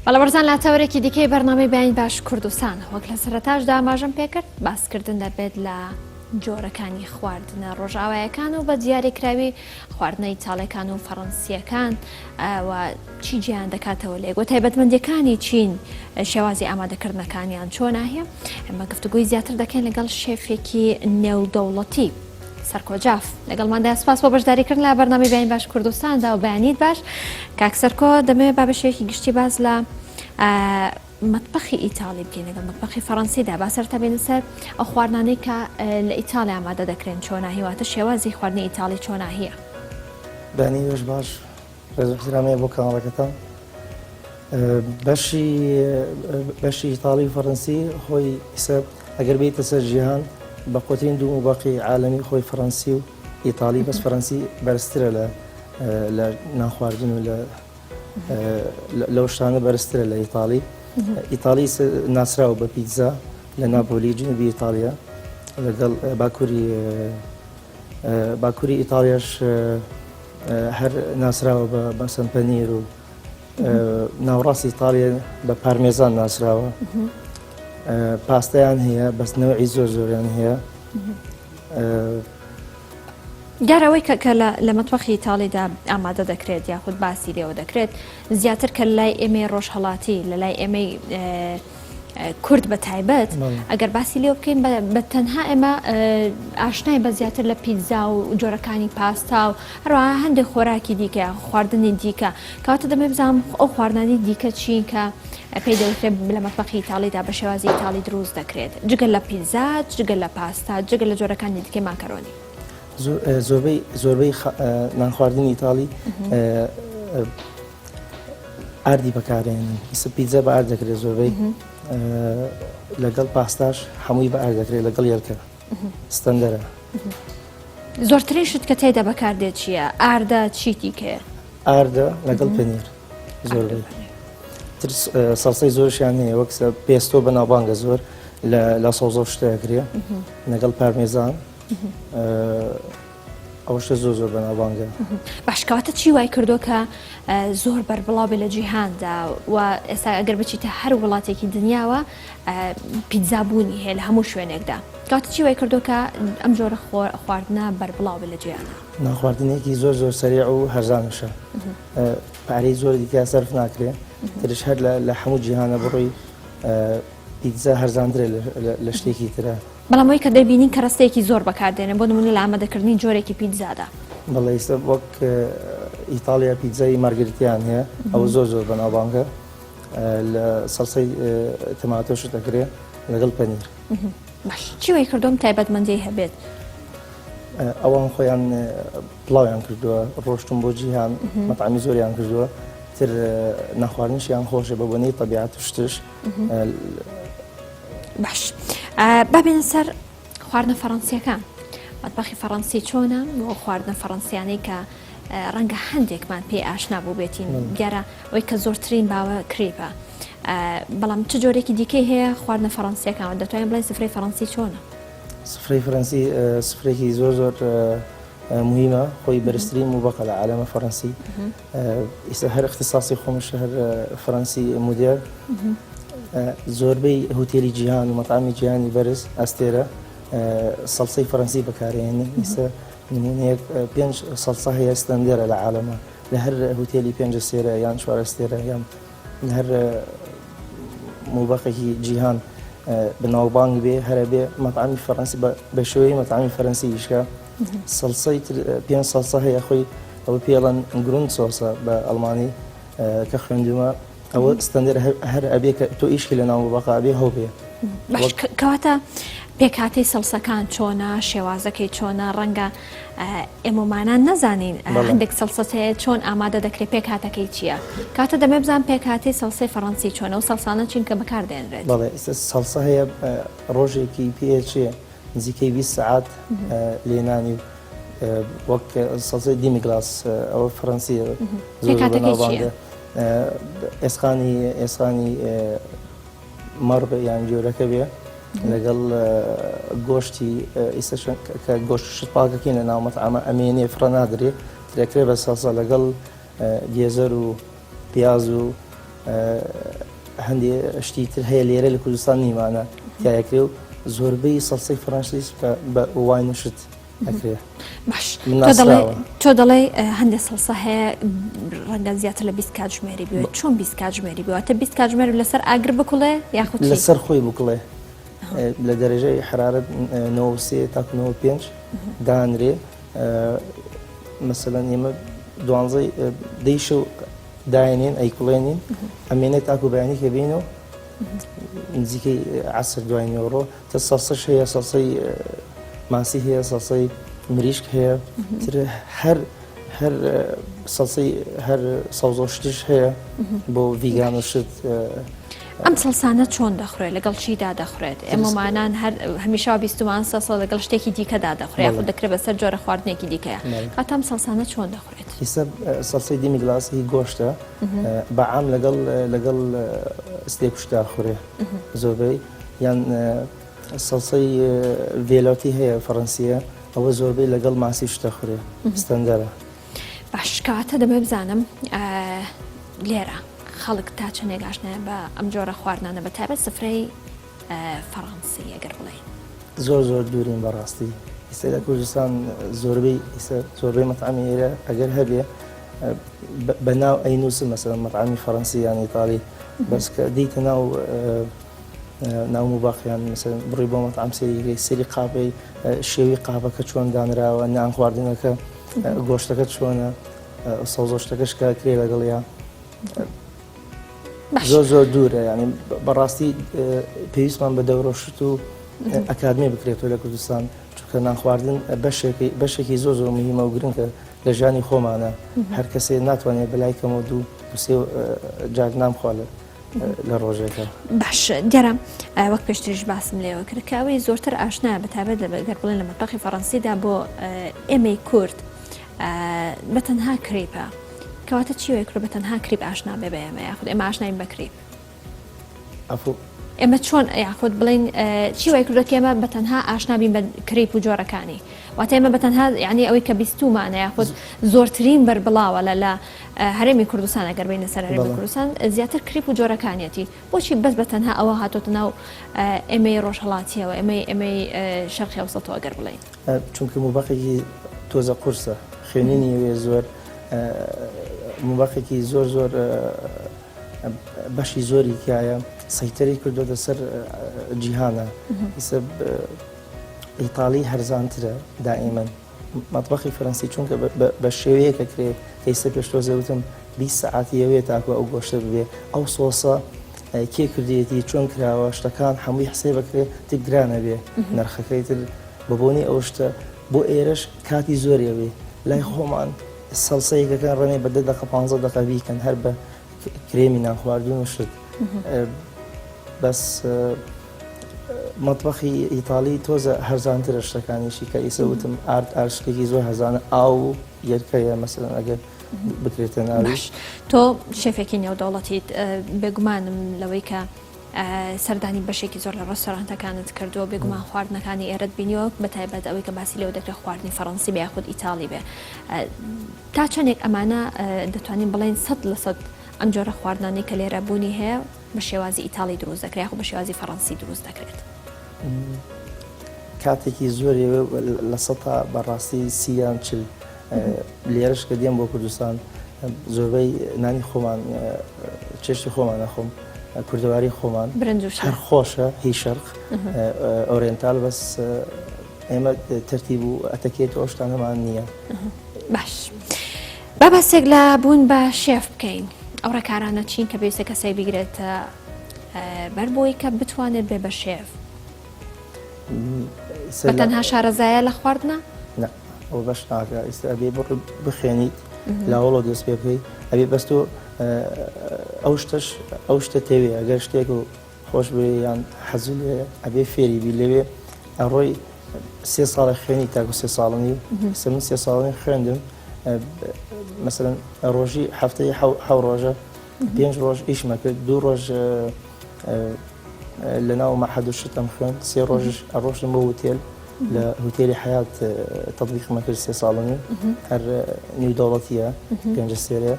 بەڵێ بەڕێزان لە تەوەرێکی دیکەی بەرنامەی بەیانی باش کوردستان وەک لە سەرەتاشدا ئاماژەم پێکرد باسکردن دەبێت لە جۆرەکانی خواردنە ڕۆژئاوایەکان و بە دیاریکراوی خواردنە ئیتاڵیەکان و فەڕەنسیەکان و چی جیان دەکاتەوە لێک و تایبەتمەندیەکانی چین شێوازی ئامادەکردنەکانیان چۆنە هەیە ئەمە گفتوگۆی زیاتر دەکەین لەگەڵ شێفێکی نێودەوڵەتی سەرکۆ جاف لەگەڵماندا سپاس بۆ بەشداریکردن لە بەرنامەی بەیانی باش کوردستاندا و بەیانیت باش کاک سەرکۆ دەمەوێت با بە شێوەیەکی گشتی باس لە مەتبەخی ئیتاڵی بکەین لەگەڵ مەتبەخی فەڕەنسیدا با سەرەتا بێنە سەر ئەو خواردنانەی کە لە ئیتاڵیا ئامادە دەکرێن چۆناهی واتە شێوازی خواردنی ئیتاڵی چۆناهیە. بەیانی باش باش ڕێز و احترام هەیە بۆ کەناڵەکەتان. بەشی بەشی ئیتاڵی و فەڕەنسی خۆی ئیسە ئەگەر بێیتە سەر جیهان بە قوترین دوو موبەقی عالەمی خۆی فەڕەنسی و ئیتاڵی بەس فەڕەنسی بەرزترە لە لە نانخواردن و لە لەو شتانە بەرزترە لە ئیتاڵی ئیتاڵی ناسراوە بە پیتزا لە ناپۆلی جنوبی ئیتاڵیا لەگەڵ باکووری باکووری ئیتاڵیاش هەر ناسراوە بە بەسەن پەنیر و ناوەڕاستی ئیتاڵیا بە پارمێزان ناسراوە پاستیان هەیە بەس نەوعی زۆر زۆریان هەیە دیارە ئەوەی کە کە لە مەتبەخی ئیتاڵیدا ئامادە دەکرێت یاخود باسی لێوە دەکرێت زیاتر کە لای ئێمەی ڕۆژهەڵاتی لە لای ئێمەی کورد بە تایبەت ئەگەر باسی لێ بکەین بە تەنها ئێمە ئاشنای بە زیاتر لە پیتزا و جۆرەکانی پاستا و هەروەها هەندێک خۆراکی دیکە خواردنی دیکە کەواتە دەمێ بزانم ئەو خواردنانی دیکە چین کە پێی دەوترێت لە مەتبەخی ئیتاڵیدا بە شێوازی ئیتاڵی دروست دەکرێت جگە لە پیتزا جگە لە پاستا جگە لە جۆرەکانی دیکەی ماکەرۆنی. زۆربەی زۆربەی نانخواردنی ئیتاڵی ئاردی بەکارێنن ئیسە پیتزا بە ئارد دەکرێت زۆربەی لەگەڵ پاستاش هەمووی بە ئارد دەکرێت لەگەڵ یەلکە ستەندەرە. زۆرترین شت کە تێیدا بەکاردێت چییە؟ ئاردە چی دیکەیە؟ ئاردە لەگەڵ پەنیر زۆربەی تر سەڵسەی زۆرشیان هەیە وەک پێستۆ بەناوبانگە زۆر لە سەوزە و شتە ئەکرێ لەگەڵ پارمێزان ئەو شتە زۆر زۆر بەناوبانگە. باش کەواتە چی وای کردووە کە زۆر بەربڵاو بێ لە جیهاندا و ئێستا ئەگەر بچیتە هەر وڵاتێکی دنیاوە پیتزا بوونی هەیە لە هەموو شوێنێکدا کەواتە چی وای کردووە کە ئەم جۆرە خواردنە بەربڵاو بێ لە جیهاندا؟ نانخواردنێکی زۆر زۆر سەریع و هەرزانشە پارەی زۆر دیکە سەرف ناکرێ ترش هەر لە هەموو جیهانە بڕۆی پیتزا هەرزانترە لە شتێکی ترە. بەڵام ئەوەی کە دەیبینین کەرەستەیەکی زۆر بەکاردێنن بۆ نموونە لە ئامادەکردنی جۆرێکی پیتزادا. بەڵێ ئیستا وەک ئیتاڵیا پیتزای مارگریتیان هەیە ئەوە زۆر زۆر بەناوبانگە لە سەڵسەی تەماتۆ شت ئەکرێ لەگەڵ پەنیر. باش چی وای کردووە ئەم تایبەتمەندیەی هەبێت؟ ئەوان خۆیان بڵاویان کردووە ڕۆشتن بۆ جیهان مەتعەمی زۆریان کردووە تر نەخواردنیشیان خۆشە بە بۆنەی تەبیعەت و شتش باش با بێنە سەر خواردنە فەڕەنسیەکان مەتبەخی فەڕەنسی چۆنە و خواردنە فەڕەنسیانەی کە ڕەنگە هەندێکمان پێی ئاشنا بوو بێتین دیارە ئەوەی کە زۆرترین باوە کریپە بەڵام چ جۆرێکی دیکەی هەیە خواردنە فەڕەنسیەکان دەتوانین بڵێن سفرەی فەڕەنسی چۆنە؟ سفرەی فەرەنسی سفرێکی زۆر زۆر مهمە خۆی بەرزترین موبەقە لە عالەمە فەرەنسی ئیستا هەر اختصاصی خۆمش هەر فەرەنسی مودێر زۆربەی هوتێلی جیهان و مەطعمی جیهانی بەرز ئەستێرە سەڵسەی فەرەنسی بەکارێنن ئیستا نمونەیەک پێنج سەڵسە هەیە ستەندێرە لە عالەمە لە هەر هوتێلی پێنج ئەستێرە یان چوار ئەستێرە یان لە هەر موبەقێکی جیهان بەناوبانگ بێ هەرە بێ مەطعمی فەرەنسی بە شێوەی مەطعمی فەرەنسی ئیشکە سەڵسەی پێنج سەڵسە هەیە خۆی ئەوە پێڵەن گروند سۆسە بە ئەڵمانی کە خوێندومە ئەوە ستەندەر هەر ئەبێ کە تۆ ئیشکی لە ناو موبەقا ئەبێ هەو بێ باش کەواتە پێکهاتەی سەڵسەکان چۆنە شێوازەکەی چۆنە ڕەنگە ئێمەمانان نەزانین هەندێک سەڵسەت هەیە چۆن ئامادە دەکرێت پێکهاتەکەی چییە کاتە دەمێ بزان پێکهاتەی سەڵسەی فەڕەنسی چۆنە و سەڵسانە چین کە بەکاردێنرێت بەڵێ سەڵسە هەیە ڕۆژێکی پێچێ نزیکەی 20 سەعات لێنانی و وەک سەڵسەی demi-glace ئەوە فەڕەنسی زۆر بەناوبانگە ئێسقانی ئێسقانی مەڕ بێ یان گوێرەکە بێ لەگەڵ گۆشتی ئیستا کە گۆشت شت پاکەکەین لە ناو مەتعەمە ئەمێنێ فڕە نادرێ ترەکرێ بە سەڵسە لەگەڵ گێزەر و پیاز و. هەندێ شتی تر هەیە لێرە لە کوردستان نیمانە تیاکرێ و زۆربەی سەڵسەی فەرەنسیش بە wine و شت ئەکرێ. باش تۆ دەڵێ هەندێک سەڵسە هەیە ڕەنگە زیاتر لە 20 کاتژمێری بێت چۆن 20 کاتژمێری بێتە 20 کاتژمێر لەسەر ئاگر بکوڵێ یاخود لەسەر خۆی بکڵێ لە دەرەجەی حرارەت 93 تاکو 95 دانرێ مەسەلەن ئێمە دوانزەی دەی شەو داینێن ئەیکوڵێنین ئەمێنێت تاکو بەیانی کە بینەوە نزیکەی عەسر دوای نیوەڕۆ تر سەڵسەش هەیە سەڵسەی ماسی هەیە سەڵسەی مریشک هەیە تر هەر هەر سەڵسەی هەر سەوزە شتش هەیە بۆ ڤیگان و شت. ئەم سەڵسانە چۆن دەخورێت لەگەڵ چیدا دەخورێت ئێمەمانان هەر هەمیشە بیستمان سەسە لەگەڵ شتێکی دیکەدا دەخورێت یاخود دەکرێت بەسەر جۆرە خواردنێکی دیکەیە کاتام سەڵسانە چۆن دەخورێت ئیستا سەڵسەی demi-glace هی گۆشتە بە عام لەگەڵ لەگەڵ steak شتا خورێ زۆربەی یان سەڵسەی velouté هەیە فەڕەنسیە ئەوە زۆربەی لەگەڵ ماسی شتە خورێ ستەندەرە. باش کەواتە دەمەوێت بزانم لێرە خەڵک تا چەندێک ئاشنایە بە ئەم جۆرە خواردنانە بە تایبەت سفرەی فەڕەنسی ئەگەر بڵێین؟ زۆر زۆر دوورین بەڕاستی ئیستا لە کوردستان زۆربەی ئیستا زۆربەی مەتعەمی ئێرە ئەگەر هەبێ بە ناو ئەینووسن مەسەلەن مەتعەمی فەڕەنسی یان ئیتاڵی بەس کە دیتە ناو ناو موباقیان مەسەلەن بڕی بۆ مەتعەم سەیری سەری قاپەی شێوی قاپەکە چۆن دانراوە نان خواردنەکە گۆشتەکە چۆنە سەوزە شتەکەش کە کرێ لەگەڵیا زۆر زۆر دوورە یعنی بەڕاستی پێویستمان بە دەورۆشت و ئەکادمی بکرێتەوە لە کوردستان چونکە نان خواردن بەشێکی بەشێکی زۆر زۆر مهمە و گرنگە لە ژیانی خۆمانە هەر کەسێ ناتوانێت بەلای کەمەوە دوو سێ جار نان بخوالێت لە ڕۆژێکە. باش دیارە وەک پێشتریش باسم لێوە کرد کە ئەوەی زۆرتر ئاشنایە بە تایبەت لە گەر بڵێن لە مەتبەخی فەڕەنسیدا بۆ ئێمەی کورد بە تەنها crepe ە کەواتە چی وای کرد بە تەنها crepe ئاشنا بێ بە ئێمە یاخود ئێمە ئاشناین بە crepe ئێمە چۆن یاخود بڵین چی وای کردو کە ئێمە بە تەنها ئاشنا بین بە crepe و جۆرەکانی واتە ئێمە بە تەنها یعنی ئەوەی کە بیستومانە یاخود زۆرترین بەربڵاوە لە لە هەرێمی کوردستان ئەگەر بینە سەر هەرێمی کوردستان زیاتر crepe و جۆرەکانیەتی بۆچی بەس بە تەنها ئەوە هاتۆتە ناو ئێمەی ڕۆژهەڵاتیەوە ئێمەی ئێمەی شەرقی ئەوسەتەوە گەر بڵێین؟ چونکە موبەقێکی تۆزە قورسە خوێنینی وێ زۆر موبەقێکی زۆر زۆر بەشی زۆری تایە سەیتەری کردۆتە سەر جیهانە ئیسە ئیتاڵی هەرزانترە دائیمەن مەتبەخی فەرەنسی چونکە بە شێوەیەک ئەکرێ کە ئیستا پێش تۆزێ وتم 20 سەعاتی ئەوێ تاکو ئەو گۆشتە ببێ ئەو سۆسە کێ کردێتی چۆن کراوە شتەکان هەمووی حسێ بەکرێ تر گرانە بێ نرخەکەی تر بە بۆنی ئەو شتە بۆ ئێرەش کاتی زۆری ئەوێ لای خۆمان سەڵسەیەکەکان ڕەنێ بە دە دەقە پ دەقە بیکەن هەر بە کرێمی نان خواردن و شت بەس مەتبەخی ئیتاڵی تۆزە هەرزانترە شتەکانیشی کە ئیسە وتم ئارد ئارد شتێکی زۆر هەرزانە ئاو و یەرکەیە مەسەلەن ئەگەر بکرێتە ناویش. تۆ شێفێکی نێودەوڵەتیت بێگومانم لەوەی کە سەردانی بەشێکی زۆر لە ڕێستۆرانتەکانت کردووە بێگومان خواردنەکانی ئێرەت بینیوە بە تایبەت ئەوەی کە باسی لێوە دەکرێت خواردنی فەڕەنسی بێ یاخود ئیتاڵی بێ تا چەندێک ئەمانە دەتوانین بڵێین 100% ئەم جۆرە خواردنانەی کە لێرە بوونی هەیە بە شێوازی ئیتاڵی دروست دەکرێت یاخود بە شێوازی فەڕەنسی دروست دەکرێت؟ کاتێکی زۆری لە سەتا بەڕاستی سیان چل لێرەش کە دێم بۆ کوردستان زۆربەی نانی خۆمان چێشتی خۆمان ئەخۆم کوردەواری خۆمان هەر خۆشە هی شەرق oriental بەس ئێمە تەرتیب و ئەتەکێت و ئەو شتانەمان نییە. باش با باسێک لە بوون بە شێف بکەین ئەو ڕێکارانە چین کە پێویستە کەسێک بیگرێتە بەر بۆی کە بتوانێت بێ بە شێف بە تەنها شارەزایە لە خواردنە؟ نا ئەوە بەش ناکە ئێستا ئەبێ بڕ بخوێنیت لاوەڵۆ دەست پێ بکەیت ئەبێ بەس تۆ ئەو شتەش ئەو شتە تەوێ ئەگەر شتێک و خۆش بوێ یان حەزی لێ ئەبێ فێری بی لەوێ ئەڕۆی سێ ساڵە خوێنی تاکو سێ ساڵ نیو ئێستا من سێ ساڵ نیو خوێندم مەسەلەن ڕۆژی هەفتەی حەو ڕۆژە پێنج ڕۆژ ئیشمە کرد دوو ڕۆژ لە ناو مەحەد و شتم خوێند سێ ڕۆژش ئەڕۆشتم بۆ هوتێل لە هوتێلی حیات تەطبیقمە کرد سێ ساڵ نیو هەر نیو دەوڵەتیە پێنج سێرە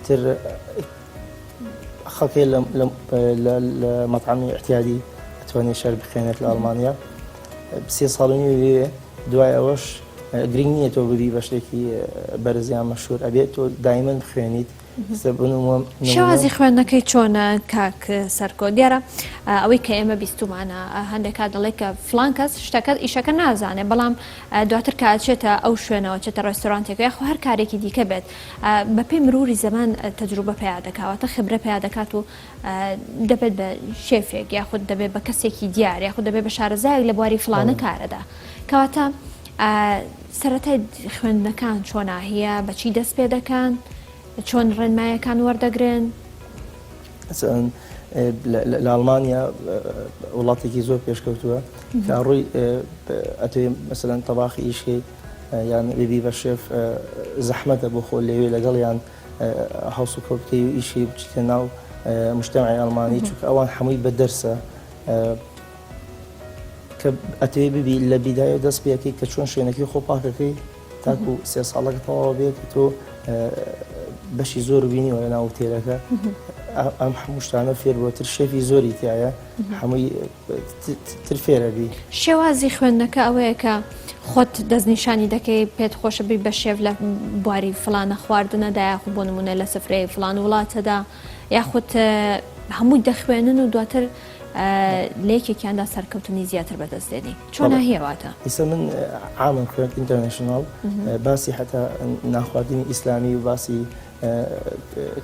تر. خەڵکێ لە مەتعەمی ئیعتیادی ئەتوانێت شەر بخوێنێت لە ئەڵمانیا سێ ساڵ و نیوی لێ دوای ئەوەش گرنگ نییە تۆ ببی بە شتێکی بەرز یان مەشهور ئەبێت تۆ دایمەن بخوێنیت شێوازی خوێندنەکەی چۆنە کاک سەرکۆ؟ دیارە ئەوەی کە ئێمە بیستومانە هەندێک کات دەڵێ کە فلان کەس شتەکە ئیشەکە نازانێ بەڵام دواتر کە ئەچێتە ئەو شوێنەوە چێتە ڕێستۆرانتێک یاخۆ هەر کارێکی دیکە بێت بەپێی مروری زەمان تەجروبە پیا دەکاواتە خبرە پیا دەکات و دەبێت بە شێفێک یاخود دەبێت بە کەسێکی دیار یاخود دەبێت بە شارەزایەک لە بواری فلانە کارەدا کەواتە سەرەتای خوێندنەکان چۆناهیە بەچی دەست پێ دەکەن چۆن ڕێنمایەکان وەردەگرن؟ لە ئەڵمانیا وڵاتێکی زۆر پێشکەوتووە کە ڕووی ئەتوێ مەسەلەن تەباخی ئیشکەی یان ببی بە شێف زەحمەتە بۆ خۆ لەوێ لەگەڵیان هەڵس و کەوتکەی و ئیشی بچیتە ناو مجتەمعی ئەڵمانی چونکە ئەوان هەمووی بە دەرسە کە ئەتەوێ ببی لە بیدایە دەست پێەکەی کە چۆن شوێنەکەی خۆ پاکەکەی تاکو سێ ساڵەکە تەواو بێت کە تۆ بەشی زۆر بینیوە لە ناو ئوتێلەکە ئەم هەموو شتانە فێر بووە تر شێفی زۆری تایە هەمووی تر فێرە بی. شێوازی خوێندنەکە ئەوەیە کە خۆت دەستنیشانی دەکەی پێت خۆشە بی بە شێف لە بواری فڵانە خواردنەدا یاخود بۆ نمونە لە سفرەی فڵان وڵاتەدا یاخود هەمووی دەخوێنن و دواتر لە یەکێکیاندا سەرکەوتنی زیاتر بەدەست دێنی چۆنە هێواتە؟ ئیسە من عامم خوێند international باسی حتا نانخواردنی ئیسلامی و باسی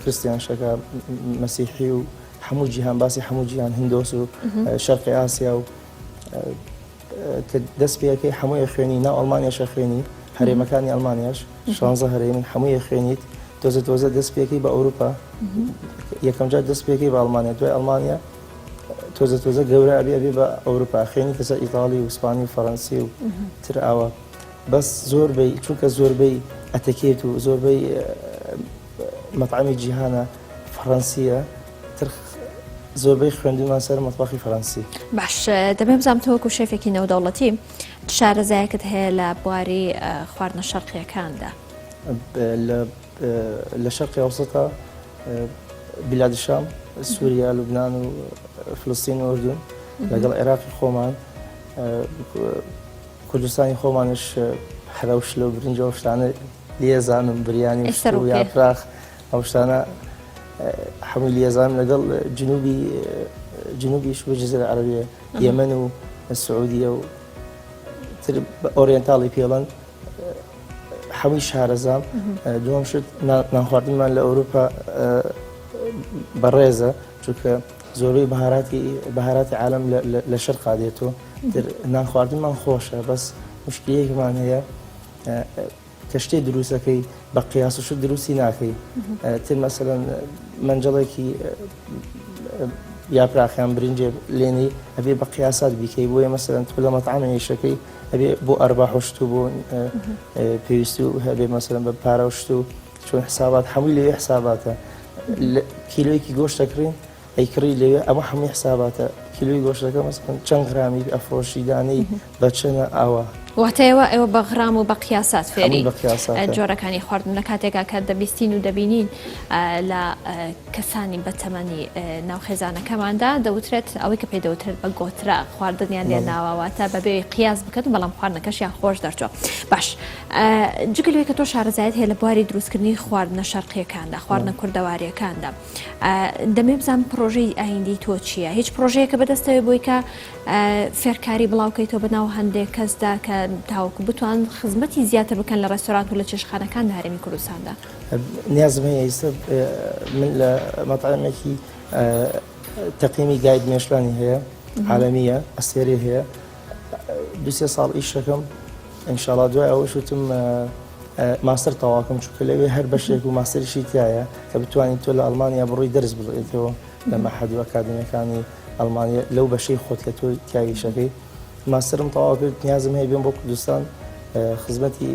کریستیان شەکە مەسیحی و هەموو جیهان باسی هەموو جیهان هندۆس و شەرقی ئاسیا و کە دەست پێەکەی هەمووی خوێنی ناو ئەڵمانیاشە خوێنی هەرێمەکانی ئەڵمانیاش شانزە هەرێمن هەمووی خوێنیت تۆزە تۆزە دەست پێەکەی بە ئەوروپا یەکەم جار دەست پێەکەی بە ئەڵمانیا دوای ئەڵمانیا تۆزە تۆزە گەورە ئەبێ ئەبێ بە ئەوروپا خوێنی کەسە ئیتاڵی و ئیسپانی و فەڕەنسی و تر ئاوا بەس زۆربەی چونکە زۆربەی ئەتەکێت و زۆربەی مەتعەمی جیهانە فەڕەنسیە تر زۆربەی خوێندنمان سەر مەتبەخی فەرەنسی. باش دەمێ بزانم تۆ وەکو شێفێکی نێودەوڵەتی چ شارەزایەکت هەیە لە بواری خواردنە شەرقیەکاندا؟ لە شەرقی ئەوسەتا بلاد شام سووریا لوبناان و فلستین و ئوردون لەگەڵ عێراقی خۆمان کوردستانی خۆمانش هەرە و شلە و برنجە و شتانە لێزانم بریانی و یاپراخ ئەو شتانە هەمووی لێزانم لەگەڵ جنوبی جنوبی شبه جزیرە عەرەبیە یەمەن و سعودیە و تر ئۆریێنتاڵی پێڵەن هەمووی شارەزام دووەم شت نانخواردنمان لە ئەوروپا بەڕێزە چونکە زۆربەی بەهاراتی بەهاراتی عالم لە شەرقا دێتەوە نان خواردنمان خۆشە بەس مشکلەیەکمان هەیە کە شتێ دروستەکەی بە قیاس و شت دروستی ناکەی تر مەسەلەن مەنجەڵێکی یاپراخیان برنجێ لێنی ئەبێ بە قیاسات بیکەی بۆیە مەسەلەن تۆ لە مەتعەمە ئیشەکەی ئەبێ بۆ ئەرباح و شت و بۆ پێویستی و هەبێ مەسەلەن بە پارە و شت و چۆن حسابات هەمووی لەوێ حساباتە کیلۆیەکی گۆشت دەکڕین ئەیکڕی لەوێ ئەمە هەمووی حساباتە کیلۆی گۆشتەکە مەسەڵەن چەند غرامی ئەفرۆشی دانەی بە چەنە ئاوا. واتە ئێوە ئێوە بە غرام و بە قیاسات فێری جۆرەکانی خواردن لە کاتێکا کە دەبیستین و دەبینین لە کەسانی بەتەمەنی ناو خێزانەکەماندا دەوترێت ئەوەی کە پێی دەوترێت بە گۆترا خواردنیان لێ ناوە واتە بەبێ قیاس بکەن بەڵام خواردنەکەشیان خۆش دەرچوە باش جگە لەوەی کە تۆ شارەزایت هەیە لە بواری دروستکردنی خواردنە شەرقیەکاندا خواردنە کوردەواریەکاندا دەمێ بزانم پڕۆژەی ئایندەی تۆ چییە؟ هیچ پڕۆژەیەکە بەدەستەوەی بۆی کە فێرکاری بڵاوکەیتەوە بە ناو هەندێک کەسدا کە تاوەکو بتوان خزمەتی زیاتر بکەن لە ڕێستۆرانت و لە چێشتخانەکان لە هەرێمی کوردستاندا؟ نیازم هەیە ئیستا من لە مەتعەمێکی تەقیمی گاید مێشلانی هەیە عالەمیە ئەستێرەی هەیە دوسێ ساڵ ئیشەکەم ئینشاڵا دوای ئەوەش وتم ماستەر تەواوکەم چونکە لەوێ هەر بەشێک و ماستەریشی تایە کە بتوانیت تۆ لە ئەڵمانیا بڕۆی دەرس بڵێتەوە لە مەحەد و ئەکادمیەکانی ئەڵمانیا لەو بەشەی خۆت کە تۆ تیاویشەکەی ماستەرم تەواو کرد نیازم هەیە بێم بۆ کوردستان خزمەتی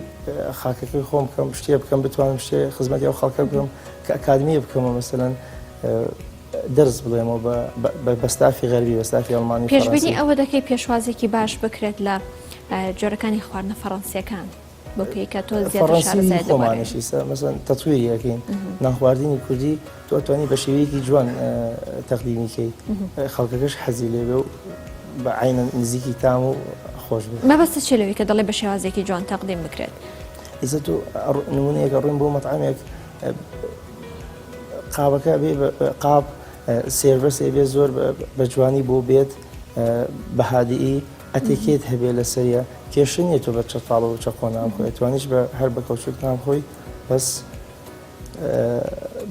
خاکەکەی خۆم بکەم شتێ بکەم بتوانم شتێ خزمەتی ئەو خەڵکە بکەم کە ئەکادمیە بکەمەوە مەسەلەن دەرس بڵێمەوە بە ستافی غەربی بە ستافی ئەڵمانی پێشبینی ئەوە دەکەی پێشوازێکی باش بکرێت لە جۆرەکانی خواردنە فەڕەنسیەکان؟ بۆ پێی کە تۆ زیاتر شارەزای فەڕەنسی خۆمانیش ئیستا مەسەن تەتویری ئەکەین نانخواردنی کوردی تۆ ئەتوانی بە شێوەیەکی جوان تەقدیمی کەی خەڵکەکەش حەزی لێ بێ و بە عینە نزیکی تام و خۆش بێ. مەبەستت چیە لەوەی کە دەڵێ بە شێوازێکی جوان تەقدیم بکرێت؟ ئیستا تۆ نمونەیەک ئەڕۆین بۆ مەتعەمێک قابەکە بێ قاب service ێ بێ زۆر بە جوانی بۆ بێت بە هادیی ئەتێکێت هەبێ لەسەریە کێشە نیە تۆ بە چەتاڵ و چەقۆ نان بخۆی ئەتوانیش بە هەر بە کەوچک نان بخۆی بەس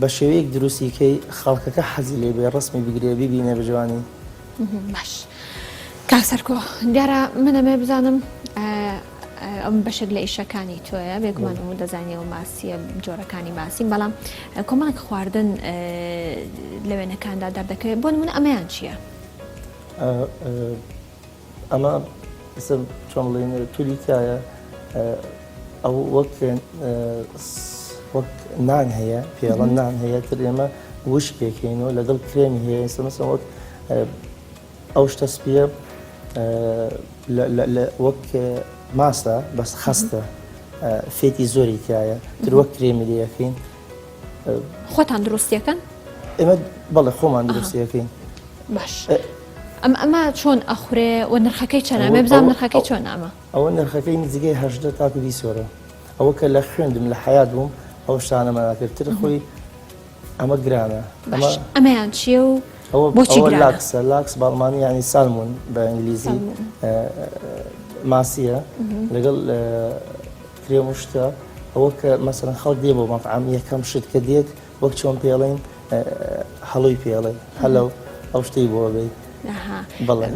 بە شێوەیەک دروستی کەی خەڵکەکە حەزی لێ بێ ڕسمی بگرێ بیبینێ بە جوانی. باش کاک سەرکۆ دیارە من ئەمێ بزانم ئەم بەشێک لە ئیشەکانی تۆیە بێگومان ئەو دەزانی ئەو ماسیە جۆرەکانی ماسین بەڵام کۆمەڵێک خواردن لە وێنەکاندا دەردەکەوێت بۆ نمونە ئەمەیان چییە؟ ئەمە ئێستا چۆن بڵێین تولی تایە ئەو وەک وەک نان هەیە پێڵە نان هەیە تر ئێمە وشکێکەینەوە لەگەڵ کرێمی هەیە ئێستا مەسەن وەک ئەو شتە سپیە وەک ماسە بەس خەستە فێتی زۆری تایە تر وەک کرێمی لەکەین خۆتان دروستیەکەن؟ ئێمە بەڵێ خۆمان دروستیەکەین. باش ئەم ئەمە چۆن ئەخورێ و نرخەکەی چەنە ئەمە بزانم نرخەکەی چۆن ئەمە؟ ئەوە نرخەکەی نزیکەی 18 تاکو 20 یۆرۆ ئەوە کە لە خوێندم لە حیات بووم ئەو شتانەمان ئەکرد تر خۆی ئەمە گرانە ئەمە ئەمەیان چییە و بۆچی گرانە؟ Lachs ە Lachs بە ئەڵمانی یعنی salmon بە ئینگلیزی ماسیە لەگەڵ کرێم و شتە ئەوە کە مەسەلەن خەڵک دێ بۆ مەتعەم یەکەم شت کە دێت وەک چۆن پێڵین هەڵۆی پێڵێ هەلەو ئەو شتەی بۆ بێ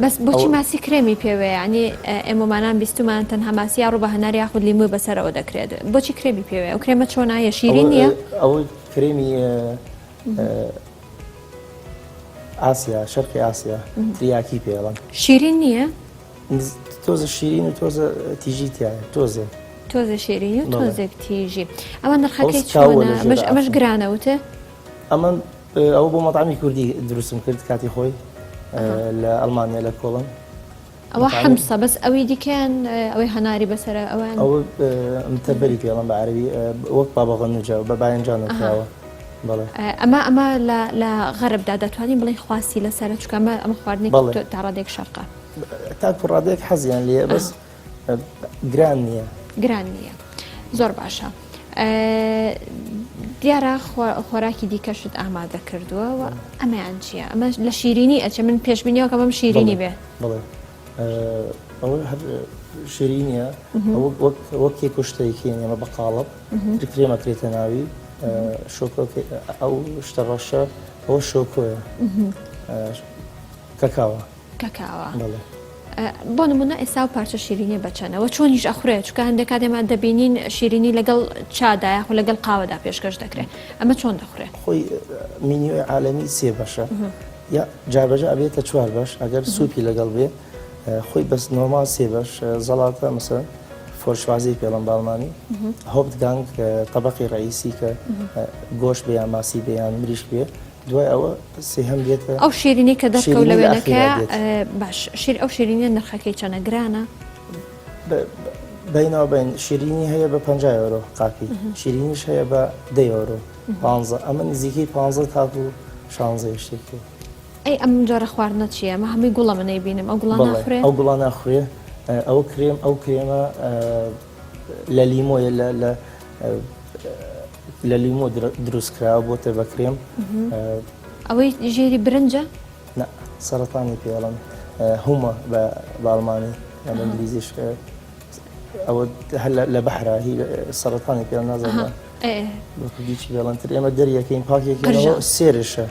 بەس بۆچی ماسی کرێمی پێوەیە ینی ئێمەمانان بیستمان تەنها ماسی یا ڕوو بە هەنار یاخود لیموی بەسەرەوە دەکرێت بۆچی کرێمی پێوەیە ئەو کرێمە چۆنایە شیرین نییە ئەو کرێمی ئاسیا شەرقی ئاسیا تریاکی پێڵن شیرین نییە تۆزە شیرین و تۆزە تیژی تایە تۆزێ تۆزە شیرینی و تۆزێک تیژی ئەمە نرخەکەی چۆنە ئەمەش ئەمەش گرانە وتێ ئەمە ئەوە بۆ مەطعمی کوردی دروستم کرد کاتی خۆی لە ئەڵمانیا لە کۆڵن ئەوە حمسە بەس ئەوی دیکەیان ئەوەی هەناری بەسەرە ئەوان ئەوە متەبەری پێڵم بە عەربی وەک بابا غەنوجە بە باینجان کراوە ئەمە ئەمە لە غەربدا دەتوانین بڵێین خواستی لەسەرە چونکە ئەمە ئەمە خواردنێکی تا ڕادەیەک شەرقە. تاکو ڕادەیەک حەزیان لێیە بەس گران نییە. گران نییە زۆر باشە. دیارە خۆراکی دیکەشت ئامادە کردووە و ئەمەیان چییە؟ ئەمە لە شیرینی ئەچێ من پێشبینیەوە کە بەم شیرینی بێ. بەڵێ ئەوە هەر شیرینیە وەک وەک کێک و شتێکی ئێمە بە قاڵب کرێمە کرێتە ناوی شۆکۆ ئەو شتە ڕەشە ئەوە شۆکۆیە کەکاوە کەکاوە بۆ نمونە ئێستا و پارچە شیرینیە بە چەنەوە چۆنیش ئەخورێ چونکە هەندێک کات ئێمە دەبینین شیرینی لەگەڵ چادا یاخود لەگەڵ قاوەدا پێشکەش دەکرێت ئەمە چۆن دەخورێ؟ خۆی مینیۆی عالەمی سێ بەشە یا جاربەجا ئەبێتە چوار بەش ئەگەر سوپی لەگەڵ بێ خۆی بەس نۆرمال سێ بەش زەڵاتە مەسەن Vorspeise پێڵم باڵمانی Hauptgang تەبقی ڕئیسی کە گۆشت بێ یان ماسی بێ یان مریشک بێ دوای ئەوە سێهەم دێتە ئەو شیرینی کە دەرکەوت لە وێنەکە باش شیر ئەو شیرینیە نرخەکەی چەنە گرانە؟ بەیناوبین شیرینی هەیە بە 50 یۆرۆ قاپی شیرینیش هەیە بە 10 یۆرۆ 15 ئەمە نزیکەی 15 تاکو 16 شتێکی ئەی ئەم جۆرە خواردنە چییە؟ ئەمە هەمووی گوڵە من نەیبینم ئەو گوڵە ناخورێ؟ ئەو گوڵە ناخورێ ئەوە کرێم ئەو کرێمە لە لیمۆیە لە لە لە لیمۆ دروست کراوە بۆتە بە کرێم. ئەوەی ژێری برنجە؟ نا سەرەتانی پێڵم هومە بە ئەڵمانی یان ئینگلیزیش ئەوە هەر لە بەحرا هی سەرەتانی پێ نازانم بە کوردی چی پێڵن تر ئێمە دەریەکەین پاکێکەوە سێرشە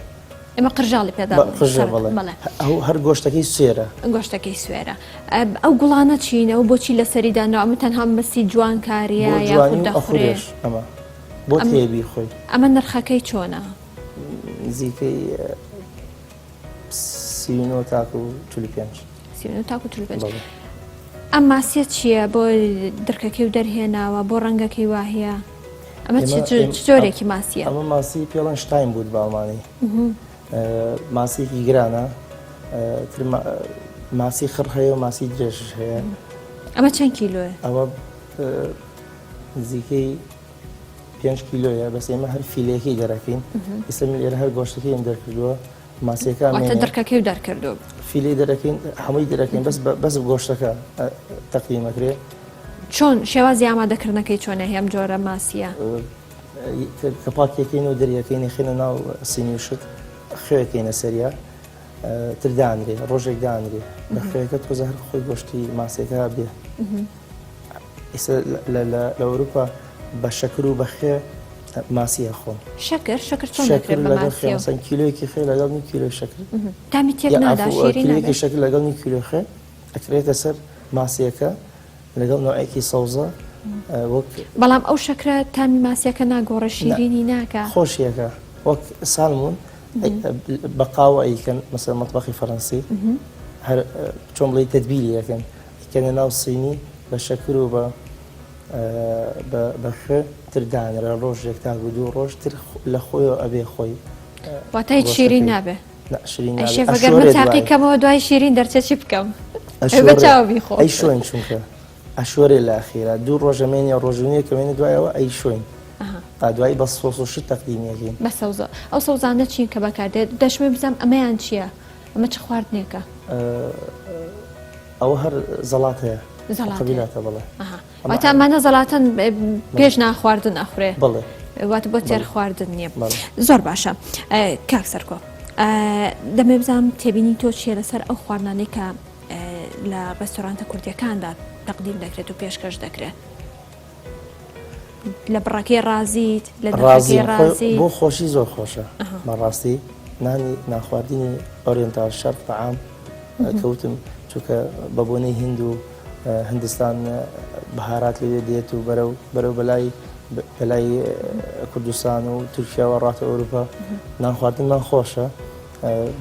ئێمە قرژاڵی پێدا قرژە بەڵێ ئەو هەر گۆشتەکەی سوێرە گۆشتەکەی سوێرە ئەو گوڵانە چینە و بۆچی لەسەری دانراوە ئەمە تەنها مەبەستی جوانکاریە یاخود دەخورێ ئەمە بۆ تێبی خۆی ئەمە نرخەکەی چۆنە؟ نزیکەی 39 تاکو 45 39 تاکو 45 ئەم ماسیە چییە بۆ درکەکەی و دەرهێناوە بۆ ڕەنگەکەی واهیە ئەمە چ جۆرێکی ماسیە؟ ئەمە ماسی پێڵەن شتاین بوت بە ئەڵمانی ماسیەکی گرانە ماسی خڕ هەیە و ماسی درێژ هەیە ئەمە چەند کیلۆیە؟ ئەوە. نزیکەی پێنج کیلۆیە بەس ئێمە هەر فیلەکەی دەرەکەین ئێستا من لێرە هەر گۆشتەکەیم دەرکردووە ماسیەکە واتە دڕکەکەی دەرکردووە فیلەی دەرەکەین هەمووی دەرەکەین بەس بەس گۆشتەکە تەقدیمەکرێ چۆن شێوازی ئامادەکردنەکەی چۆنە هەم جۆرە ماسیە کە پاکیەکەین و دەریەکەین خێنە ناو سینی و شت خوێکەینە سەریا تر دانرێ ڕۆژێک دانرێ بە خوێەکە تۆزە هەر خۆی گۆشتی ماسیەکە بێ ئێستا لە ئەوروپا بە شەکر و بە خوێ ماسی ئەخۆن. شەکر؟ شەکر چۆن دەکرێت بە ماسیەوە؟ مەسەن کیلۆیەکی خوێ لەگەڵ نیو کیلۆی شەکر. تامی تێک نادا شیرین کیلۆیەکی شەکر لەگەڵ نیو کیلۆ خوێ ئەکرێتە سەر ماسیەکە لەگەڵ نوعێکی سەوزە وەک بەڵام ئەو شەکرە تامی ماسیەکە ناگۆڕێ شیرینی ناکا؟ خۆشیەکە وەک سالمون بە قاوە ئەیکەن مەسەن مەتبەخی فەرەنسی هەر چۆن بڵێی تەدبیری ئەکەن ئەیکەنە ناو سینی بە شەکر و بە بە خوێ تر دانرا ڕۆژێک تاکو دوو ڕۆژ تر لە خۆیەوە ئەبێ خۆی واتە هیچ شیرین نابێ نا شیرین نابێ شێف ئەگەر من ئەشۆرێ تاقی دوایی کەمەوە دوای شیرین دەرچێ چی بکەم ئەی بە ئەشۆرێ چاوە بیخۆ ئەی شۆین چونکە ئەشۆرێ لە ئەخیرا دوو ڕۆژ ئەمێنێ ڕۆژ و نییە کەمێنێ دوایەوە ئەی شۆین ئەها ئا دوایی بە سۆس و شت تەقدیمی ئەکەین بە سەوزە ئەو سەوزانە چین کە بەکاردێت دەشمێ بزانم ئەمەیان چییە ئەمە چ خواردنێکە؟ ئەوە هەر زەڵاتەیە. زەڵاتەیە. قەبیلاتە بەڵێ. ئەها. واتە ئەمانە زەڵاتەن پێش نان خواردن ئەخورێ. بەڵێ. واتە بۆ تێر خواردن نییە. زۆر باشە. کاک سەرکۆ دەمێ بزانم تێبینی تۆ چییە لەسەر ئەو خواردنانەی کە لە ڕێستۆرانتە کوردیەکاندا تەقدیم دەکرێت و پێشکەش دەکرێت؟ لە بڕەکەی ڕازیت لە ڕازی بۆ خۆشی زۆر خۆشە بەڕاستی نانی ناخواردنی oriental شەرق تەعام کەوتم چونکە بە بۆنەی هند و هندستان بەهارات لەوێ دێت و بەرەو بەرەو بەلای بەلای کوردستان و تورکیاوە ڕاتە ئەوروپا نان خواردنمان خۆشە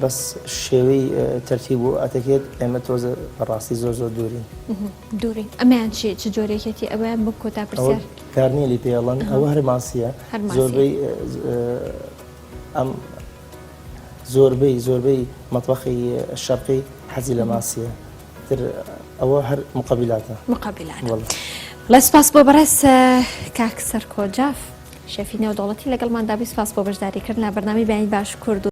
بەس شێوەی تەرتیب و ئەتەکێت ئێمە تۆزە بەڕاستی زۆر زۆر دوورین. دوورین ئەمەیان چی چ جۆرێکێتی ئەوەیان بۆ کۆتا پرسیار. کارنیلی پێڵەن ئەوە هەر ماسیە زۆربەی ئەم زۆربەی زۆربەی مەتبەخی شەرقی حەزی لە ماسیە تر ئەوە هەر مقابلاتە مقابلات بەڵێ سپاس بۆ بەڕێز کاک سەرکۆ جاف شێفی نێودەوڵەتی لەگەڵماندا بووی سپاس بۆ بەشداریکردن لە بەرنامەی بەیانی باش کورد.